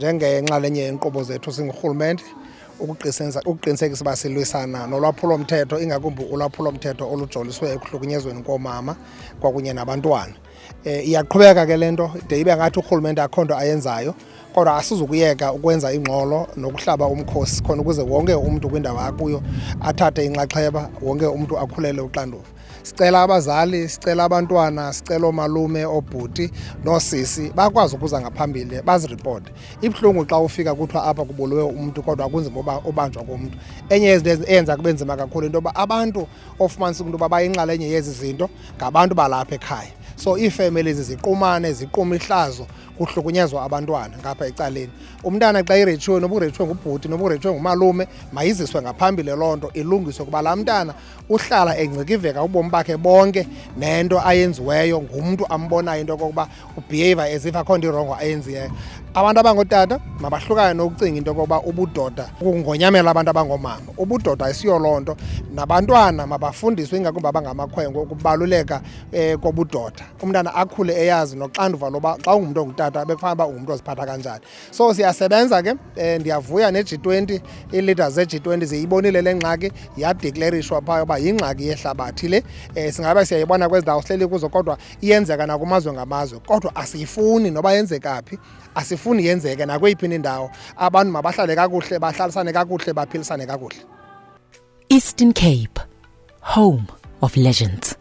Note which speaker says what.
Speaker 1: Njengenxalenye yenkqubo zethu singurhulumente ukuqinisekisa uba silwisana nolwaphulomthetho, ingakumbi ulwaphulomthetho olujoliswe ekuhlukunyezweni koomama kwakunye nabantwana. Iyaqhubeka ke le nto de ibe ngathi urhulumente akho nto ayenzayo, kodwa asizukuyeka ukwenza ingxolo nokuhlaba umkhosi khona ukuze wonke umntu kwindawo akuyo athathe inxaxheba, wonke umntu akhulele uxanduva. Sicela abazali, sicela abantwana, sicela oomalume, oobhuti noosisi bakwazi ukuza ngaphambili baziripote. Ibuhlungu xa ufika kuthiwa apha kubulewe umntu kodwa kunzima uba ubanjwa komntu. Enye yezinto eyenza kube nzima kakhulu into yoba abantu ofumanisa into yoba bayinxalenye yezi zinto ngabantu balapha ekhaya. So iifemeli ziqumane, ziquma ihlazo, kuhlukunyezwa abantwana ngapha ecaleni. Umntana xa iretshiwe, noba uretshiwe ngubhuti noba uretshiwe ngumalume, mayiziswe ngaphambili loo nto ilungiswe, kuba laa mntana uhlala engcikiveka ubomi bakhe bonke nento ayenziweyo ngumntu ambonayo into yokokuba ubhiheyiva as if akho nto irongo ayenzileyo. Abantu abangootata mabahlukane nokucinga into yokokuba ubudoda kukungonyamela abantu abangoomama. Ubudoda ayisiyo loo nto. Nabantwana mabafundiswe, ingakumbi abangamakhwenkwe, ukubaluleka kobudoda. Umntana akhule eyazi noxanduva loba xa ungumntu ongutata bekufanele uba ungumntu oziphatha kanjani. So siyasebenza ke, ndiyavuya ne-G20, ii-leaders ze-G20 ziyibonile le ngxaki, yadeklerishwa phaa uba yingxaki yehlabathi le. Singabe siyayibona kwezi ndawo sihleli kuzo, kodwa iyenzeka nakumazwe ngamazwe, kodwa asiyifuni noba yenzeka phi, asifuni yenzeke nakweyiphi indawo. Abantu mabahlale kakuhle, bahlalisane kakuhle, baphilisane kakuhle.
Speaker 2: Eastern Cape, home of legends.